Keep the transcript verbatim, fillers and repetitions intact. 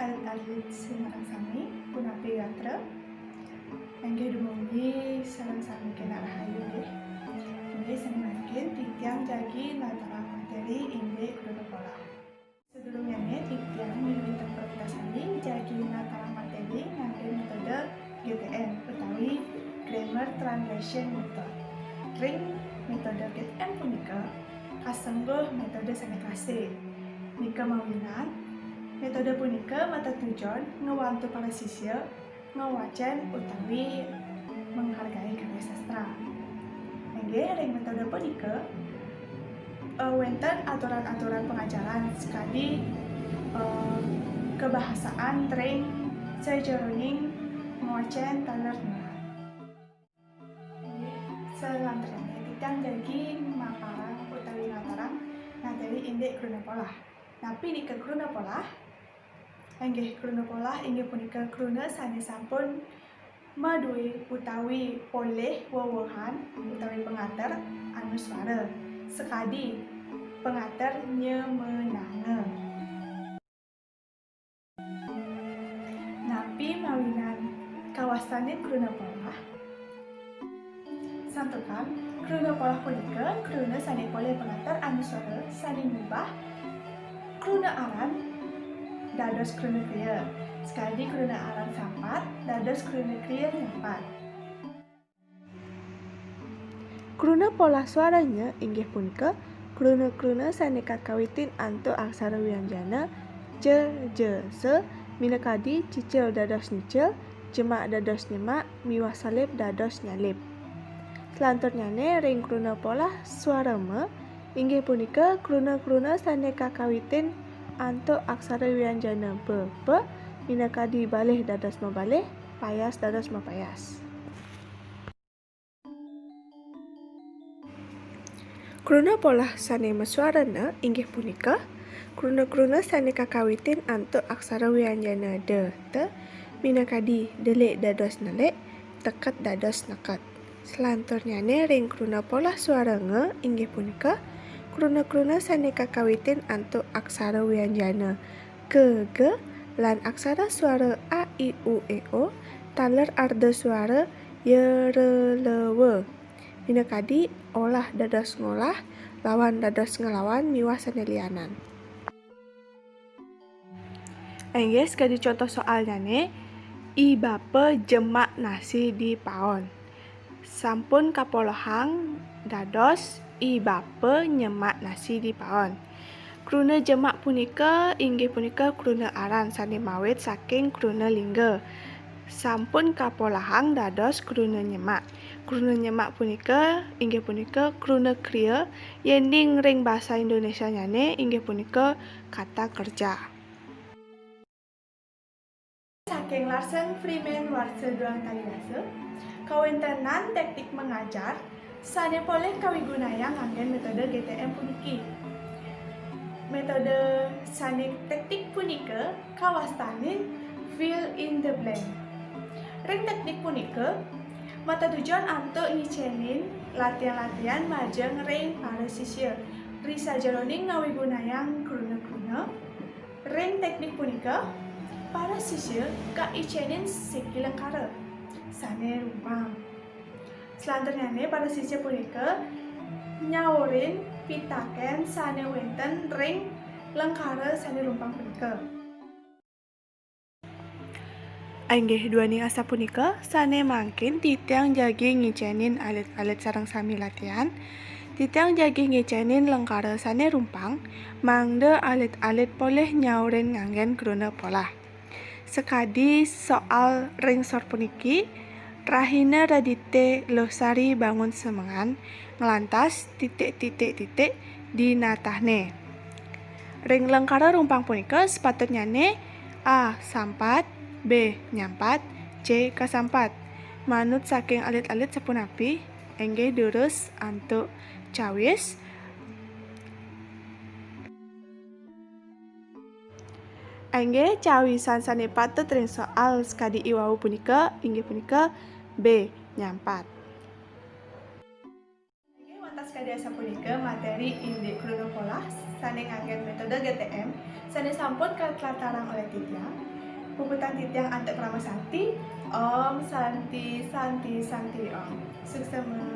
Alit-alit sinareng sami, punapi gatra? Inggih dumugi sareng sami kena rahayu nggih. Inggih sami mangkin titiang jagi natarang materi indik kruna polah. Sadurungnyane titiang miwiti purwadarta sami jagi natarang materi ngangge metode G T M utawi Grammar Translation Method. Ring metode G T M punika kasengguh metode sane klasik. Nika mawinan metode punika matetujon ngwantu para sisya ngwacen utawi menghargai karya sastra. Inggih ring metode punika, eh, wenten aturan-aturan pengajaran sakadi, eh, kebahasaan ring sajeroning ngwacen taler nurat. Inggih, salanturnyane titiang jagi maparang utawi natarang materi indik kruna polah. Napi nika kruna polah? Inggih, kruna polah inggih punika kruna sane sampun madue utawi polih wewehan utawi pangater anuswara sakadi pangater nyemenanga. Napi mawinan kawastanin kruna polah? Santukan, kruna polah punika kruna sane polih pangater anuswara sane ngubah kruna aran dados kruna kriya, sakadi kruna aran sampat dados kruna kriya nyampat. Kruna polah swaranya inggih punika kruna-kruna sane kakawitin antuk aksara wianjana ja, ja, sa, minakadi cicil dados nyicil, jemak dados nyemak, miwah salib dados nyalib. Salanturnyane ring kruna polah swara ma inggih punika kruna-kruna sane kakawitin antuk aksara wianjana ba, pa, minakadi balih dados mabalih, payas dados mapayas. Kruna polah sane maswarana inggih punika kruna-kruna sane kakawitin antuk aksara wianjana da, ta, minakadi delik dados nelik, teket dados neket. Salanturnyane ring kruna polah swara nga inggih punika kruna-kruna sane kakawitin antuk aksara wianjana ka, ga, lan aksara swara a, i, u, e, o, taler arda swara ya, ra, la, wa. Minakadi olah dados ngolah, lawan dados ngelawan miwah sane lianan. Inggih, sakadi contoh soalnyane, I bapa jemak nasi di paon. Sampun kapolahang dados I bapa nyemak nasi di paon. Kruna jemak punika inggih punika kruna aran sane mawit saking kruna lingga. Sampun kapolahang dados kruna nyemak. Kruna nyemak punika inggih punika kruna kriya, yening ring basa Indonesianyane inggih punika kata kerja. Saking Larsen Freeman warsa duang tali dasa, kawentenan teknik mengajar sane polih kawigunayang nganggen metode G T M puniki. Metode sane teknik punika kawastanin fill in the blank. Ring teknik punika, matetujon antuk ngicenin latihan-latihan majeng ring para sisya. Ri sajeroning ngawigunayang kruna-kruna, ring teknik punika, para sisya kaicenin siki lengkara sane rumpang. Salanturnyane, para sisya punika nyaurin pitaken sane wenten ring lengkara sane rumpang punika. Inggih duaning asapunika, sane mangkin titiang jagi ngicenin alit-alit sareng sami latihan. Titiang jagi ngicenin lengkara sane rumpang, mangda alit-alit polih nyaurin nganggen kruna polah. Sakadi soal ring sor puniki, rahina Radite Losari bangun semengan, nglantas titik, titik, titik di natahne. Ring lengkara rumpang punika sepatutnyane A sampat, B nyampat, C kasampat. Manut saking alit-alit sapunapi, inggih durus antuk cawis. Inggih, cawisan sane patut ring soal sakadi iwau punika, inggih punika B nyampat. Inggih, wantah Inggih sapunika materi indik kruna polah sane nganggen metode G T M sane sampun katlatarang olih titiang. Puputang titiang antuk parama santi. Om Santi, Santi, Santi Om. Suksema.